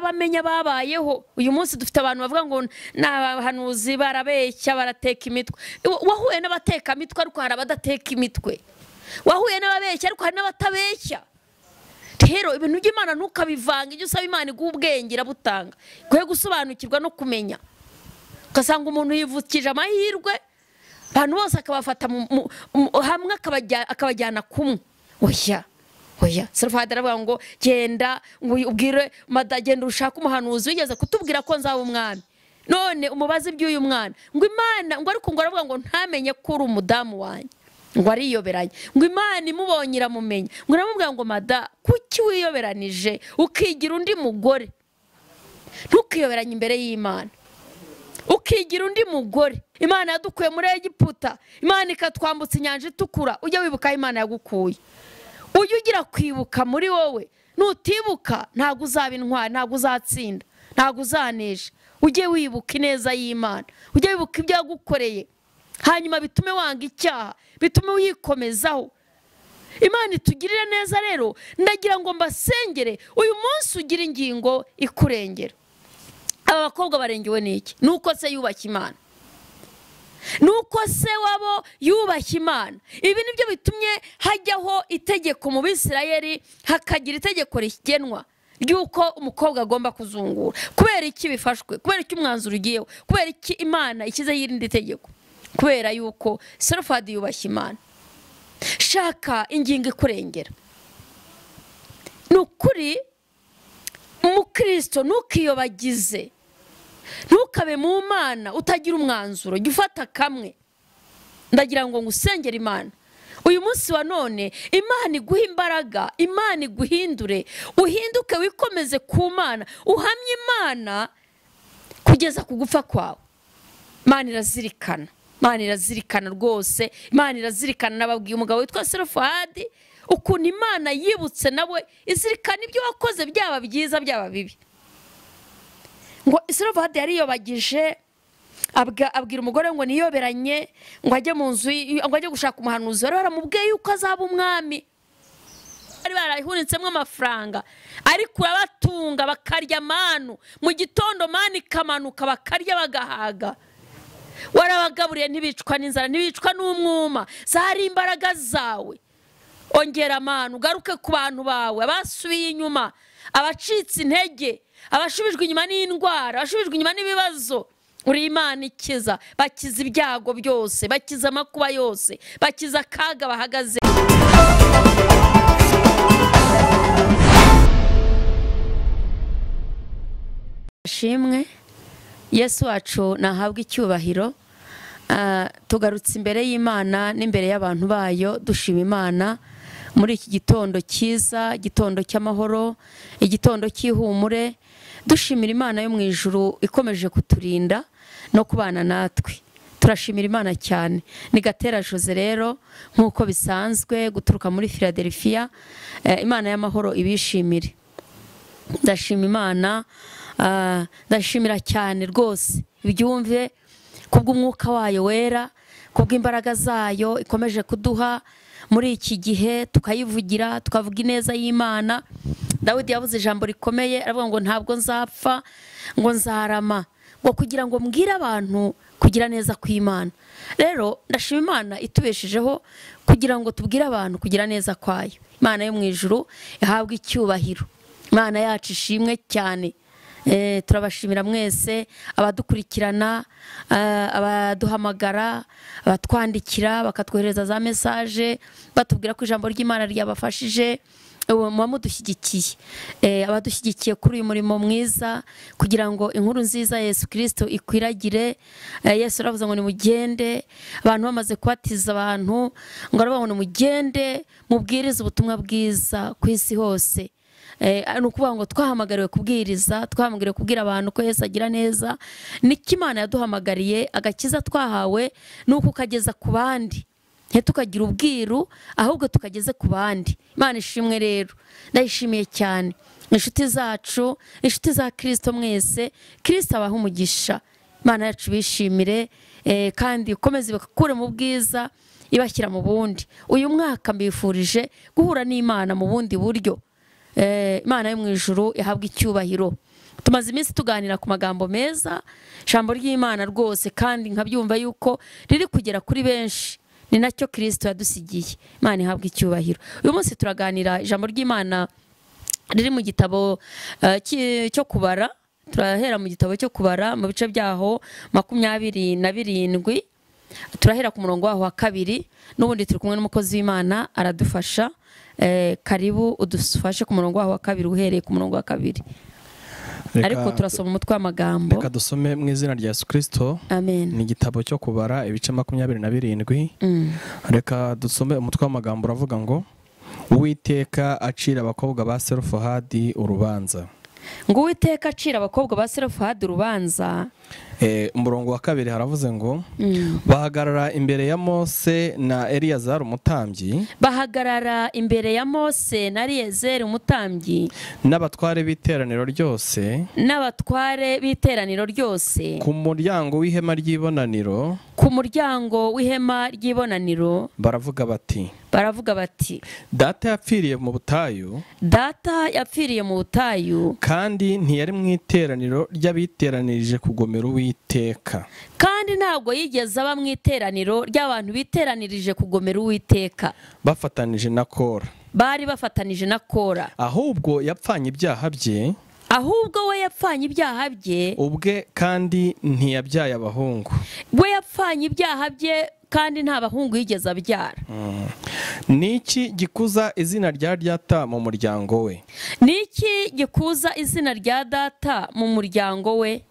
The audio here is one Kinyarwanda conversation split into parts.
Bamenya babayeho. Uyu munsi dufite abantu bavuga ngo n'abahanuzi barabeshya, barateka imitwe. Wahuye n'abateka imitwe, ariko hari abadateka imitwe. Wahuye n'ababeshya, ariko hari n'abatabeshya. Rero ibintu by'Imana ntukabivanga. Ijye usaba Imana iguha ubwenge, irabutanga, iguhe gusobanukirwa no kumenya. Ugasanga umuntu yivukije amahirwe, abantu bose akabafata hamwe akabajyana kumwe. Oya oya, Serufahadi aravuga ngo genda ubwire mada, genda ushake umuhanuzi wigeze kutubwira ko nzaba umwami, none umubaze iby'uyu mwana. Ngo Imana, ngo ariko ngo aravuga ngo ntamenye ko uri umudamu wanjye, ngo ariyoberanye. Ngo Imana imubonye iramumenya, ngo iramubwira ngo mada, kuki wiyoberanije ukigira undi mugore? Ntukiyoberanye imbere y'Imana ukigira undi mugore. Imana yadukuye muri Egiputa, Imana ikatwambutsa inyanja itukura. Ujye wibuka aho Imana yagukuye, ujye ugira kwibuka muri wowe. Nutibuka ntabwo uzaba intwari, ntabwo uzatsinda, ntabwo uzanesha. Ujye wibuka ineza y'Imana, ujye wibuka ibyo yagukoreye, hanyuma bitume wanga icyaha, bitume uyikomezaho. Imana itugirire neza. Rero ndagira ngo mbasengere uyu munsi ugire ingingo ikurengera. Aba bakobwa barengewe n'iki? Nuko se yubashye Imana, nuko se wabo yubashye Imana. Ibi nibyo bitumye hajyaho itegeko mu Bisirayeli, hakagira itegeko rigenwa ry'uko umukobwa agomba kuzungura. Kubera iki bifashwe? Kubera iki umwanzuro ugiyeho? Kubera iki Imana ishyizeho irindi tegeko? Kubera yuko Serufahadi yubashye Imana. Shaka ingingo ikurengera. Ni ukuri umukristo ntukiyobagize, ntukabe mu Mana utagira umwanzuro, jya ufata kamwe. Ndagira ngo ngusengere Imana uyu munsi wa none, Imana iguhe imbaraga, Imana iguhindure, uhinduke, wikomeze ku Mana, uhamye Imana kugeza ku gupfa kwawe. Imana irazirikana, Imana irazirikana rwose, Imana irazirikana. Nababwiye umugabo witwa Serufahadi ukuntu Imana yibutse nawe, izirikana ibyo wakoze, byaba byiza byaba bibi. Ngo Serufahadi yariyobagije, abwira umugore ngo niyoberanye, ngo ajye mu nzu, ngo ajye gushaka umuhanuzi wari waramubwiye yuko azaba umwami. Bari barahunitsemo amafaranga, ariko urabatunga bakarya manu, mu gitondo manu ikamanuka bakarya bagahaga. Warabagaburiye ntibicwa n'inzara, ntibicwa n'umwuma, zari imbaraga zawe. Ongera amanu, ugaruke ku bantu bawe abasubiye inyuma, abacitse intege, abashubijwe inyuma n'indwara, abashubijwe inyuma n'ibibazo. Uri Imana ikiza, bakiza ibyago byose, bakiza amakuba yose, bakiza akaga bahagaze. Shimwe Yesu wacu nahabwa icyubahiro. Tugarutse imbere y'Imana n'imbere y'abantu bayo, dushima Imana muri iki gitondo cyiza, igitondo cy'amahoro, igitondo cy'ihumure. Dushimira Imana yo mu ijuru ikomeje kuturinda no kubana natwe. Turashimira Imana cyane. Ni Gatera Jose rero nk'uko bisanzwe guturuka muri Philadelphia. Imana y'amahoro ibishimire. Ndashima Imana, ndashimira cyane rwose ibyumve kubw'umwuka wayo wera, kubw'imbaraga zayo ikomeje kuduha muri iki gihe, tukayivugira, tukavuga ineza y'Imana. Dawidi yavuze ijambo rikomeye, aravuga ngo ntabwo nzapfa, ngo nzarama, ngo kugira ngo mbwire abantu kugira neza kw'Imana. Rero ndashima Imana itubeshejeho kugira ngo tubwire abantu kugira neza kwayo. Imana yo mu ijuru ihabwe icyubahiro. Imana yacu ishimwe cyane. Turabashimira mwese abadukurikirana, abaduhamagara, abatwandikira bakatwohereza za message batubwira ko ijambo ry'Imana ryabafashije. Muba mudushyigikiye, abadushyigikiye kuri uyu murimo mwiza kugira ngo inkuru nziza Yesu Kristo ikwiragire. Yesu aravuze ngo nimugende, abantu bamaze kubatiza abantu, ngo aravuga ngo nimugende mubwirize ubutumwa bwiza ku isi hose. Ni ukuvuga ngo twahamagariwe kubwiriza, twahamagariwe kubwira abantu ko Yesu agira neza. Niko Imana yaduhamagariye, agakiza twahawe nuko ukageza ku bandi, ntitukagira ubwiru ahubwo tukageze ku bandi. Imana ishimwe rero, ndayishimiye cyane. Inshuti zacu, inshuti za Kristo mwese, Kristo abaha umugisha. Imana yacu bishimire, kandi ikomeze ibakure mu bwiza ibashyira mu bundi. Uyu mwaka mbifurije guhura n'Imana mu bundi buryo. Imana yo mu ijuru ihabwa icyubahiro. Tumaze iminsi tuganira ku magambo meza, ijambo ry'Imana rwose, kandi nkabyumva yuko riri kugera kuri benshi. Ni nacyo Kristo yadusigiye. Imana ihabwa icyubahiro. Uyu munsi turaganira ijambo ry'Imana riri mu gitabo cyo kubara. Turahera mu gitabo cyo kubara mu bice byaho 27, turahera ku murongo waho wa 2. N'ubundi turi kumwe n'umukozi w'Imana aradufasha. Karibu udufashe ku murongo waho wa 2, uhereye ku murongo wa 2. Ariko turasoma umutwe w'amagambo. Reka dusome mu izina rya Yesu Kristo. Amen. Ni igitabo cyo kubara ibice 27. Reka dusome umutwe w'amagambo uravuga ngo: Uwiteka acira abakobwa ba Serufohadi urubanza. Ngo Uwiteka acira abakobwa ba Serufohadi urubanza. Umurongo wa 2 haravuze ngo: bahagarara imbere ya Mose na Eliyazari umutambyi, bahagarara imbere ya Mose na Eliyazari umutambyi, n'abatware b'iteraniro ryose, n'abatware b'iteraniro ryose, ku muryango w'ihema ry'ibonaniro, ku muryango w'ihema ry'ibonaniro, baravuga bati, baravuga bati, data yapfiriye mu butayu, data yapfiriye mu butayu, kandi ntiyari mu iteraniro ry'abiteranirije kugomera Uwiteka, kandi ntabwo yigeze aba mu iteraniro ry'abantu biteranirije kugomera Uwiteka, bafatanije na Kora, bari bafatanije na Kora, ahubwo yapfanye ibyaha bye, ahubwo we yapfanye ibyaha bye ubwe, kandi ntiyabyaye abahungu, we yapfanye ibyaha bye kandi nta bahungu yigeze abyara. Niki gikuza izina rya data mu muryango we? Niki gikuza izina rya data mu muryango we?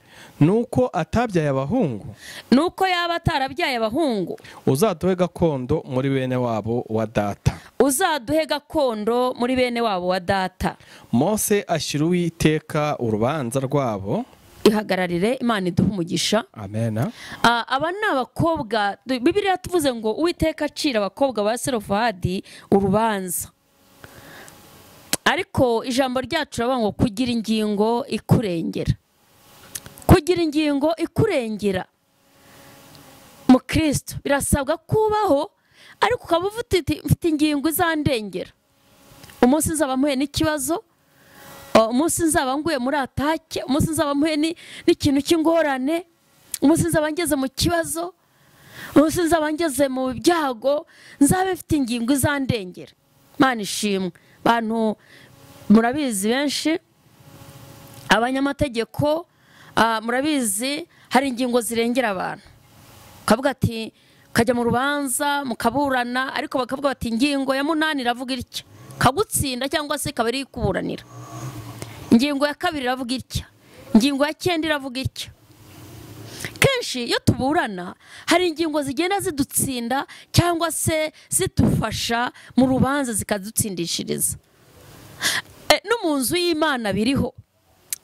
Nuko atabyaye abahungu, nuko yaba atarabyaye abahungu, uzaduhe gakondo muri bene wabo wa data, uzaduhe gakondo muri bene wabo wa data. Mose ashyira Uwiteka urubanza rwabo. Ihagararire, Imana iduhe umugisha. Amen. Aba ni abakobwa. Bibiliya tuvuze ngo Uwiteka acira abakobwa ba Serufohadi urubanza, ariko ijambo ryacu ravuga ngo kugira ingingo ikurengera, kugira ingingo ikurengera mu Kristo birasabwa kubaho, ariko ukaba ufite ingingo izandengera. Umunsi nzaba mpuye n'ikibazo, umunsi nzaba nguye muri atake, umunsi nzaba mpuye n'ikintu cy'ingorane, umunsi nzaba ngeze mu kibazo, umunsi nzaba ngeze mu byago, nzabe mfite ingingo izandengera. Imana ishimwe. Bantu murabizi benshi, abanyamategeko murabizi, hari ingingo zirengera abantu. Kavuga ati kajya mu rubanza mukaburana, ariko bakavuga bati ingingo ya 8 iravuga itya, kagutsinda cyangwa se ikaba iri kuburanira. Ingingo ya 2 iravuga itya, ingingo ya 9 iravuga itya. Kenshi iyo tuburana hari ingingo zigenda zidutsinda cyangwa se zidufasha mu rubanza zikadutsindishiriza. No mu nzu y'Imana biriho,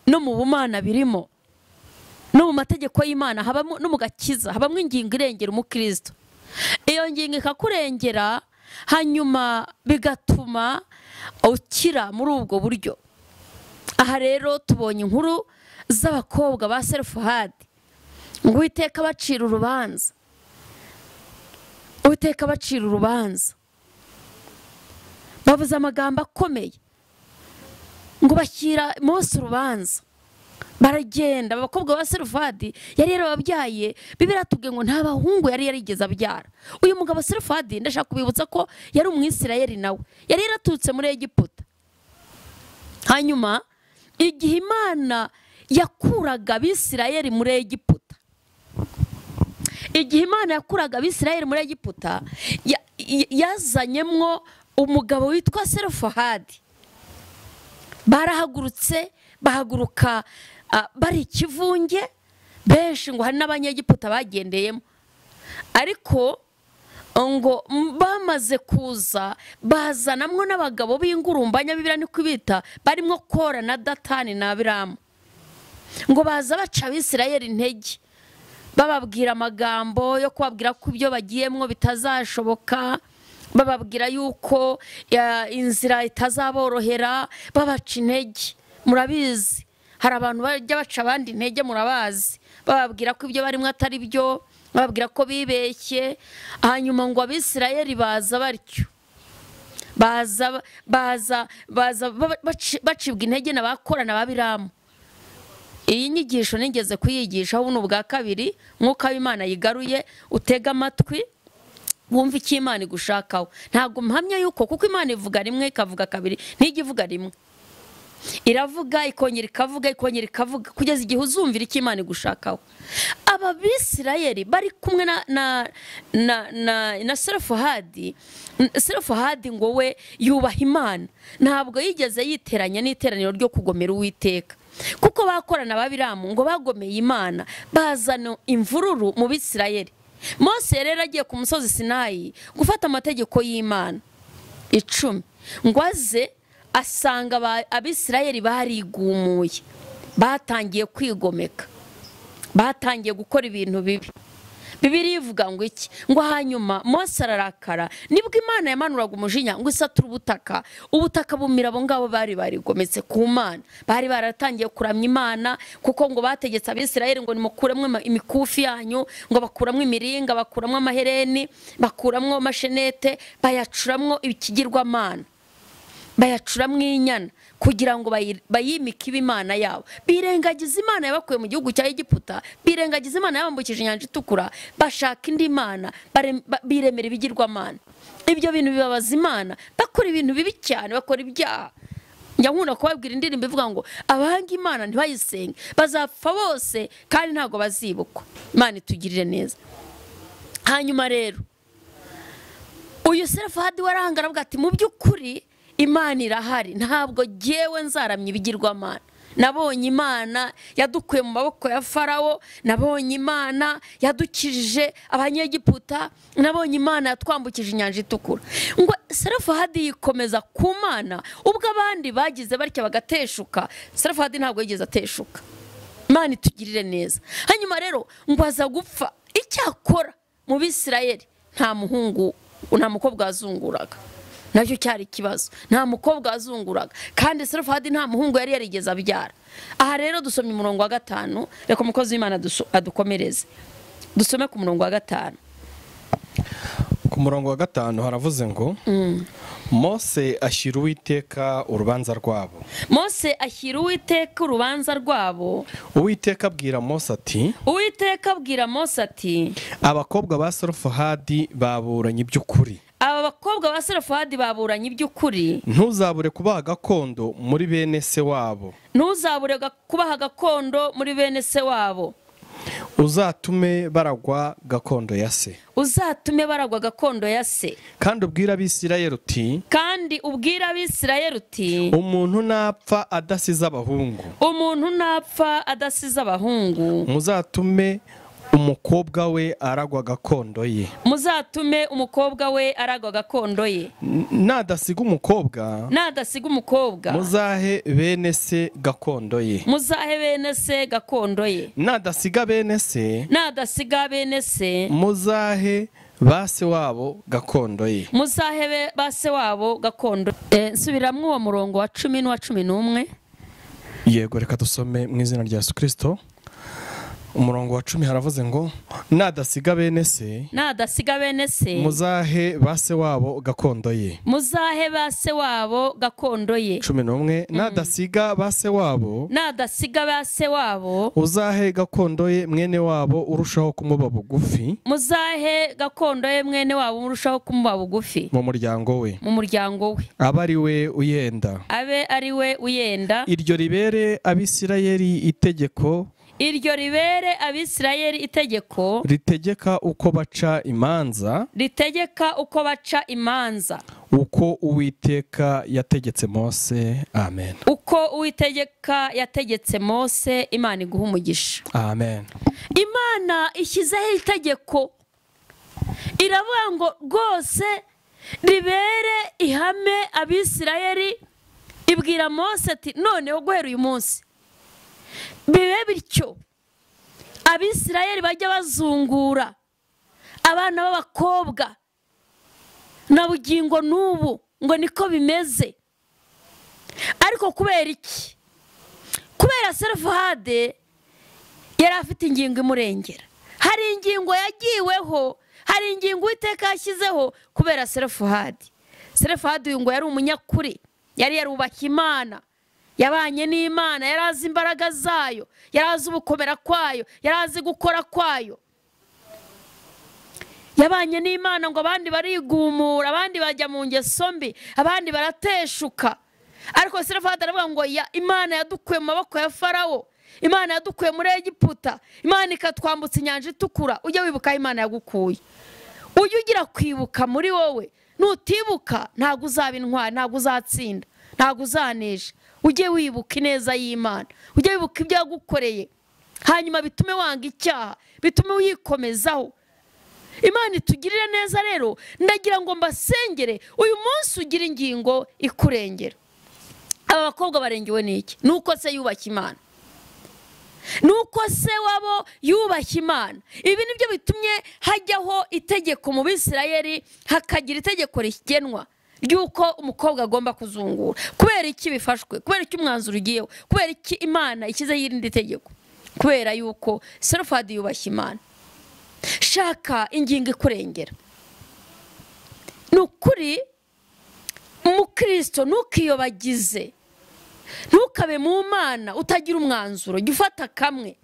no mu bumana birimo, no mu mategeko y'Imana habamo, no mu gakiza habamo ingingo irengera umukristo. Iyo ngingo ikakurengera, hanyuma bigatuma ukira muri ubwo buryo. Aha rero tubonye inkuru z'abakobwa ba Serufohadi, ngo Uwiteka bacira urubanza, Uwiteka bacira urubanza. Bavuze amagambo akomeye, ngo bashyira Mose urubanza. Baragenda abakobwa ba Serufohadi yari yarababyaye. Bibiliya tubwiye ngo nta bahungu yari yarigeze abyara. Uyu mugabo Serufohadi ndashaka kubibutsa ko yari umwisirayeli, nawe yari yaraturutse muri Egiputa. Hanyuma igihe Imana yakuraga abisirayeli muri Egiputa, igihe Imana yakuraga abisirayeli muri Egiputa, yazanyemwo umugabo witwa Serufohadi. Barahagurutse, bahaguruka bari ikivunge benshi, ngo hari n'abanyegiputa bagendeyemo, ariko ngo bamaze kuza bazanamwo n'abagabo b'ingurumbanya, Bibiliya niko ibita, barimo Kora na Datani na Abiramu. Ngo baza baca abisirayeli intege, bababwira amagambo yo kubabwira ko ibyo bagiyemwo bitazashoboka, bababwira yuko inzira itazaborohera, babaca intege. Murabizi hari abantu bajya baca abandi intege, murabazi, bababwira ko ibyo barimo atari byo, bababwira ko bibeshye. Hanyuma ngo abisirayeli baza batyo, Baza baza baza bacibwa intege n'abakorana babiramu. Iyi nyigisho nigeze kuyigisha ubu bwa kabiri, Mwuka w'Imana yigaruye, utega amatwi wumva icyo Imana igushakaho. Ntabwo mpamya yuko kuko Imana ivuga rimwe ikavuga kabiri, ntijya ivuga rimwe. Iravuga ikongera ikavuga ikongera ikavuga kugeza igihe uzumvira icyo Imana igushakaho. Aba Bisirayeli bari kumwe na na na na, na Selofuhadi. Selofuhadi ngo we yubaha Imana, ntabwo yigeze yiteranya n'iteraniro ryo kugomera Uwiteka, kuko bakorana babiramu ngo bagomeye Imana bazana imvururu mu Bisirayeli. Mose rero agiye ku musozi Sinayi gufata amategeko y'Imana 10, ngo aze asanga Abisirayeli barigumuye, batangiye kwigomeka, batangiye gukora ibintu bibi. Bibiliya ivuga ngo iki? Ngo hanyuma Mose ararakara, nibwo Imana yamanuraga umujinya ngo isature ubutaka, ubutaka bumira abo ngabo bari barigometse ku Mana, bari baratangiye kuramya Imana, kuko ngo bategetse Abisirayeli ngo nimukuremwe imikufi yanyu, ngo bakuramwe imiringa, bakuramwe amahereni, bakuramwe amashenete, bayacuramwo ikigirwamana, bayacuramwo inyana kugira ngo bayimike Imana yabo. Birengagiza Imana yabakuye mu gihugu cya Egiputa, birengagiza Imana yabambukije inyanja itukura, bashaka indi mana, biremera ibigirwamana. Ibyo bintu bibabaza Imana, bakora ibintu bibi cyane, bakora ibyaha. Njya nkunda kubabwira indirimbo ivuga ngo abanga Imana ntibayisenge, bazapfa bose kandi ntabwo bazibukwa. Imana itugirire neza. Hanyuma rero uyu Selofuhadi warahangara avuga ati mu by'ukuri Imana irahari, ntabwo jyewe nzaramya ibigirwamana. Nabonye Imana yadukuye mu maboko ya Farawo, nabonye Imana yadukijije abanyegiputa, nabonye Imana yatwambukije inyanja itukura. Ngo Selofuhadi yikomeza ku Mana, ubwo abandi bagize batya bagateshuka, Selofuhadi ntabwo yigeze ateshuka. Imana itugirire neza. Hanyuma rero ngo aza gupfa, icyakora mu Bisirayeli nta muhungu nta mukobwa wazunguraga. Nacyo cyari ikibazo, nta mukobwa wazunguraga, kandi Selofuhadi nta muhungu yari yarigeze abyara. Aha rero dusomye umurongo wa 5, reka umukozi w'Imana adukomereze. Dusome ku murongo wa 5. Ku murongo wa 5 haravuze ngo Mose ashyira Uwiteka urubanza rwabo. Mose ashyira Uwiteka urubanza rwabo. Uwiteka abwira Mose ati, Uwiteka abwira Mose ati, abakobwa ba Selofuhadi baburanye iby'ukuri. Aba bakobwa ba Selofuhadi baburanye iby'ukuri. Ntuzabure kubaha gakondo muri bene se wabo. Ntuzabure kubaha gakondo muri bene se wabo. Uzatume baragwa gakondo ya se. Uzatume baragwa gakondo ya se. Kandi ubwira Abisirayeli uti, kandi ubwira Abisirayeli uti, umuntu napfa adasize abahungu, umuntu napfa adasize abahungu, muzatume umukobwa we aragwa gakondo ye. Muzatume umukobwa we aragwa gakondo ye. Nadasiga umukobwa, nadasiga umukobwa, muzahe bene se gakondo ye. Muzahe bene se gakondo ye. Nadasiga bene se, nadasiga bene se, muzahe base wabo gakondo ye. Muzahe base wabo gakondo. Nsubiramwo uwo murongo wa 10 n'uwa 11. Yego, reka dusome mu izina rya Yesu Kristo. Umurongo wa 10 haravuze ngo nadasiga bene se, nadasiga bene se, muzahe base wabo gakondo ye. Muzahe base wabo gakondo ye. 11 nadasiga base wabo, nadasiga base wabo, uzahe gakondo ye mwene wabo urushaho kumuba bugufi. Muzahe gakondo ye mwene wabo urushaho kumuba bugufi mu muryango we, mu muryango we, abe ari we uyenda, abe ari we uyenda. Iryo ribere Abisirayeli itegeko, iryo ribere Abisirayeli itegeko, ritegeka uko baca imanza, ritegeka uko baca imanza, uko Uwiteka yategetse Mose. Amen. Uko Uwiteka yategetse Mose. Imana iguhe umugisha. Amen. Imana ishyizeho itegeko, iravuga ngo rwose ribere ihame Abisirayeli. Ibwira Mose ati noneho guhera uyu munsi bibe bityo, Abisirayeli bajya bazungura abana b'abakobwa na bugingo n'ubu ngo niko bimeze. Ariko kubera iki? Kubera Selofuhadi yari afite ingingo imurengera. Hari ingingo yagiweho, hari ingingo Uwiteka yashyizeho kubera Selofuhadi. Selofehadi ngo yari umunyakuri, yari yarubashye Imana, yabanye n'Imana, yari azi imbaraga zayo, yari azi ubukomera kwayo, yari azi gukora kwayo. Yabanye n'Imana ngo abandi barigumura, abandi bajya mu ngeso mbi, abandi barateshuka. Ariko Selofehadi aravuga ngo Imana yadukuye mu maboko ya Farawo, Imana yadukuye muri Egiputa, Imana ikatwambutsa inyanja itukura. Ujye wibuka aho Imana yagukuye, ujye ugira kwibuka muri wowe. Nutibuka ntabwo uzaba intwari, ntabwo uzatsinda, ntabwo uzanesha. Ujye wibuka ineza y'Imana, ujye wibuka ibyo yagukoreye, hanyuma bitume wanga icyaha, bitume uyikomezaho. Imana itugirire neza. Rero ndagira ngo mbasengere uyu munsi ugire ingingo ikurengera. Aba bakobwa barengewe n'iki? Nuko se yubashye Imana, nuko se wabo yubashye Imana. Ibi nibyo bitumye hajyaho itegeko mu Bisirayeli, hakagira itegeko rigenwa ry'uko umukobwa agomba kuzungura. Kubera iki bifashwe? Kubera iki umwanzuro ugiyeho? Kubera iki Imana ishyizeho irindi tegeko? Kubera yuko Selofehadi yubashye Imana. Shaka ingingo ikurengera. Ni ukuri umukristo ntukiyobagize, ntukabe mu Mana utagira umwanzuro, jya ufata kamwe.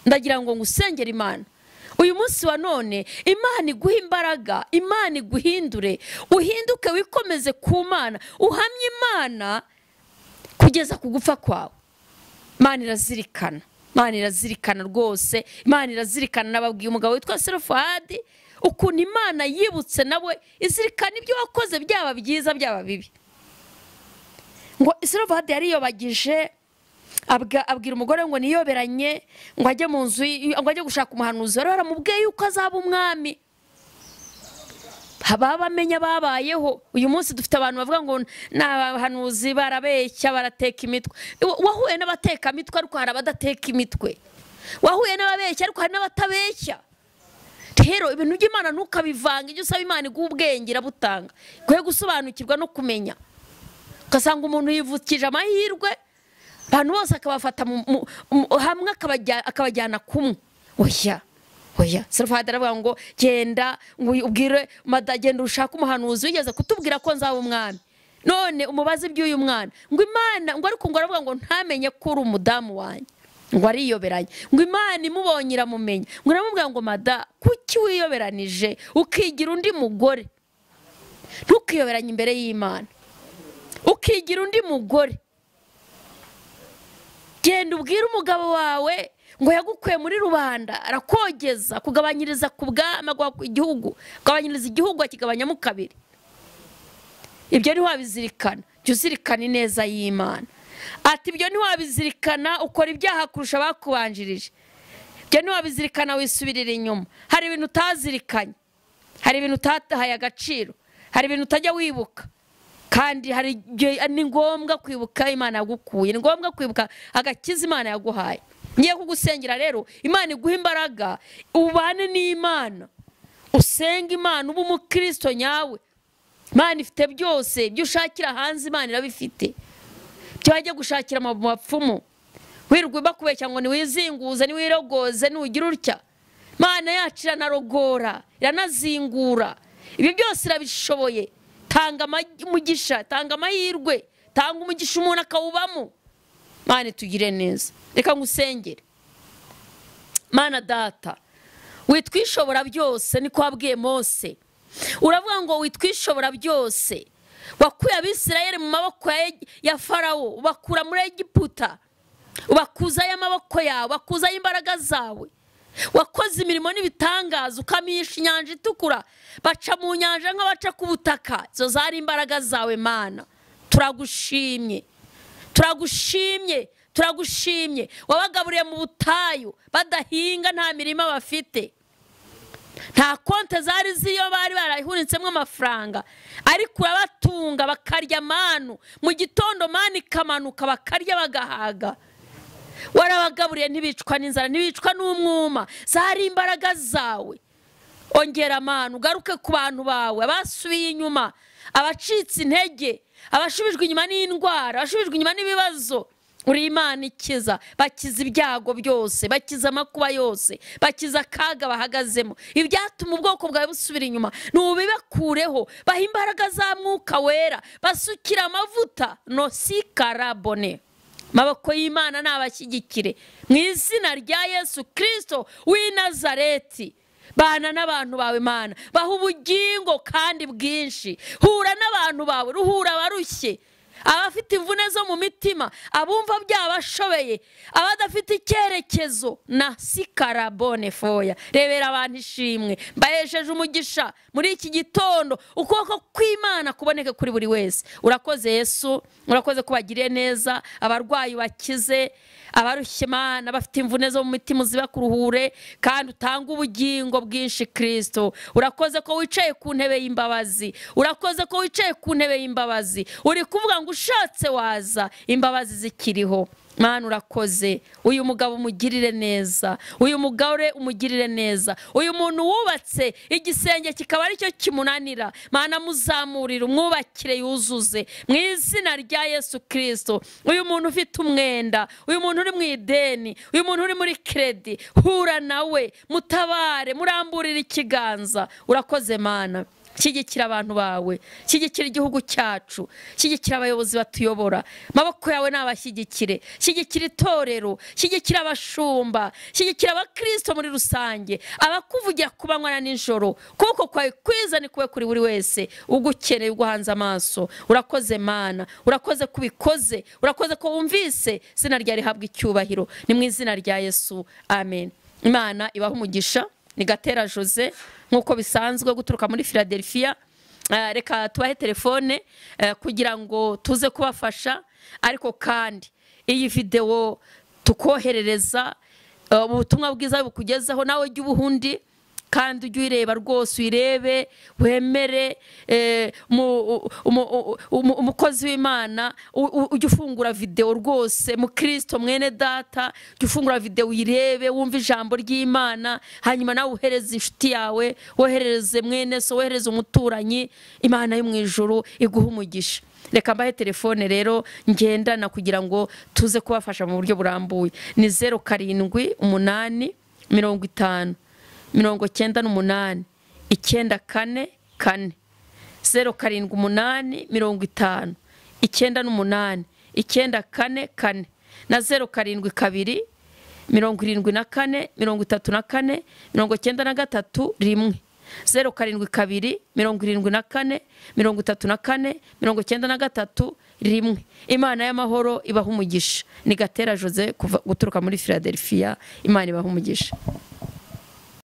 Ndagira ngo ngusengere Imana uyu munsi wa none, Imana iguhe imbaraga, Imana iguhindure, uhinduke, wikomeze ku Mana, uhamye Imana kugeza ku gupfa kwawe. Imana irazirikana, Imana irazirikana rwose, Imana irazirikana. Nababwiye umugabo witwa Selofehadi ukuntu Imana yibutse nawe, izirikana ibyo wakoze, byaba byiza byaba bibi. Ngo Selofehadi yariyobagije, abwira umugore ngo niyoberanye, ngo ajye mu nzu, ngo ajye gushaka umuhanuzi wari waramubwiye yuko azaba umwami. Bamenya babayeho. Uyu munsi dufite abantu bavuga ngo n'abahanuzi barabeshya, barateka imitwe. Wahuye n'abateka imitwe, ariko hari abadateka imitwe. Wahuye n'ababeshya, ariko hari n'abatabeshya. Rero ibintu by'Imana ntukabivanga. Ijye usaba Imana iguhe ubwenge, irabutanga, iguhe gusobanukirwa no kumenya. Ugasanga umuntu yivukije amahirwe, abantu bose akabafata hamwe akabajyana kumwe. Oya, oya. Selofehadi aravuga ngo genda ubwire genda ushake umuhanuzi wigeze kutubwira ko nzaba umwami, none umubaze iby'uyu mwana. Ngo Imana, ngo ariko ngo aravuga ngo ntamenye ko uri umudamu wanjye, ngo ariyoberanye. Ngo Imana imubonye iramumenya, ngo iramubwira ngo mada, kuki wiyoberanije ukigira undi mugore? Ntukiyoberanye imbere y'Imana ukigira undi mugore. Genda ubwire umugabo wawe ngo yagukuye muri rubanda, arakogeza, kugabanyiriza ku bwami igihugu, kugabanyiriza igihugu akigabanyamo kabiri. Ibyo ntiwabizirikana, jya uzirikana ineza y'Imana. Ati ibyo ntiwabizirikana, ukora ibyaha kurusha abakubanjirije. Ibyo ntiwabizirikana, wisubirira inyuma. Hari ibintu utazirikanye, hari ibintu utatahaye agaciro, hari ibintu utajya wibuka. Kandi hari ni ngombwa kwibuka Imana yagukuye, ni ngombwa kwibuka agakiza Imana yaguhaye. Ngiye kugusengera rero, Imana iguhe imbaraga, ubane n'Imana, usenge Imana, ube umukristo nyawe. Imana ifite byose, ibyo ushakira hanze Imana irabifite. Ibyo wajya gushakira mu bapfumu, wirirwa bakubeshya ngo niwizinguze, niwirogoze, niugira utya. Imana yacu iranarogora, iranazingura, ibyo byose irabishoboye. Tanga umugisha, tanga amahirwe, tanga umugisha umuntu akawubamo. Mana tugire neza. Reka ngusengere. Mana data, witwishobora byose, niko wabwiye Mose. Uravuga ngo witwishobora byose, wakuye Abisirayeli mu maboko ya Farawo, ubakura muri Egiputa, ubakuzayo amaboko yawe, ubakuzayo imbaraga zawe. Wakoze imirimo n'ibitangaza, ukamisha inyanja itukura, baca mu nyanja nk'abaca ku butaka. Izo zari imbaraga zawe Mana. Turagushimye, turagushimye, turagushimye. Wabagaburiye mu butayu, badahinga, nta mirima bafite, nta konte zari ziriyo, bari barahunitsemo amafaranga, ariko urabatunga bakarya manu mu gitondo, manu ikamanuka bakarya bagahaga. Warabagaburiye ntibicwa n'inzara, ntibicwa n'umwuma. Zari imbaraga zawe. Ongera amanu, ugaruke ku bantu bawe abasubiye inyuma, abacitse intege, abashubijwe inyuma n'indwara, abashubijwe inyuma n'ibibazo, Uri Imana ikiza, bakiza ibyago byose, bakiza amakuba yose, bakiza akaga bahagazemo. Ibyatuma ubwoko bwawe busubira inyuma nubibakureho, baha imbaraga za Mwuka Wera, basukira amavuta no sikarabone. Maboko y'Imana nabashyigikire mu izina rya Yesu Kristo w'i Nazareti. Bana n'abantu bawe Mana, baha ubugingo kandi bwinshi. Hura n'abantu bawe, ruhura abarushye, abafite imvune zo mu mitima, abumva byabashobeye, abadafite icyerekezo na sikarabone foya. Rebera abantu ishimwe, mbahesheje umugisha muri iki gitondo, ukuboko kw'Imana kuboneke kuri buri wese. Urakoze Yesu, urakoze kubagiriye neza, abarwayi bakize, abarushye Mana, bafite imvune zo mu mitima uzibakuruhure kandi utange ubugingo bwinshi Kristo. Urakoze ko wicaye ku ntebe y'imbabazi, urakoze ko wicaye ku ntebe y'imbabazi, uri kuvuga ngo ushatse waza, imbabazi zikiriho. Mana urakoze, uyu mugabo umugirire neza, uyu mugore umugirire neza, uyu muntu wubatse igisenge kikaba aricyo kimunanira, Mana muzamurire, umwubakire yuzuze mu izina rya Yesu Kristo. Uyu muntu ufite umwenda, uyu muntu uri mu ideni, uyu muntu uri muri kredi, hura nawe, mutabare, muramburire ikiganza. Urakoze Mana, shyigikira abantu bawe, shyigikira igihugu cyacu, shyigikira abayobozi batuyobora, maboko yawe nabashyigikire, shyigikira itorero, shyigikira abashumba, shyigikira abakristo muri rusange, abakuvugira kubanywa na nijoro. Kuko kwawe kwiza ni kube kuri buri wese ugukeneye, uguhanze amaso. Urakoze Mana, urakoze kubikoze, urakoze ko wumvise. Izina ryawe rihabwa icyubahiro, ni mu izina rya Yesu, amen. Imana ibahe umugisha. Ni Gatera Jose nkuko bisanzwe guturuka muri Philadelphia. Reka tubahe telefone kugira ngo tuze kubafasha, ariko kandi iyi video tukoherereza ubutumwa bwiza bukugezaho, nawe jya ubuhundi kandi ujye uyireba rwose, uyirebe wemere umukozi w'Imana, ujye ufungura video rwose, mu Kristo mwene data, ujye ufungura video uyirebe, wumve ijambo ry'Imana, hanyuma nawe uhereze inshuti yawe, woherereze mwene so, wohereze umuturanyi. Imana yo mu ijuru iguha umugisha. Reka mbahe telefone rero ngendana kugira ngo tuze kubafasha mu buryo burambuye. Ni 0 7 8 50 98 94 4, 0 7 8 50 98 94 4 na 0 7 2 74 34 93 1, 0 7 2 74 34 93 1. Imana y'amahoro ibaha umugisha. Ni Gatera Jose guturuka muri Philadelphia. Imana ibaha umugisha.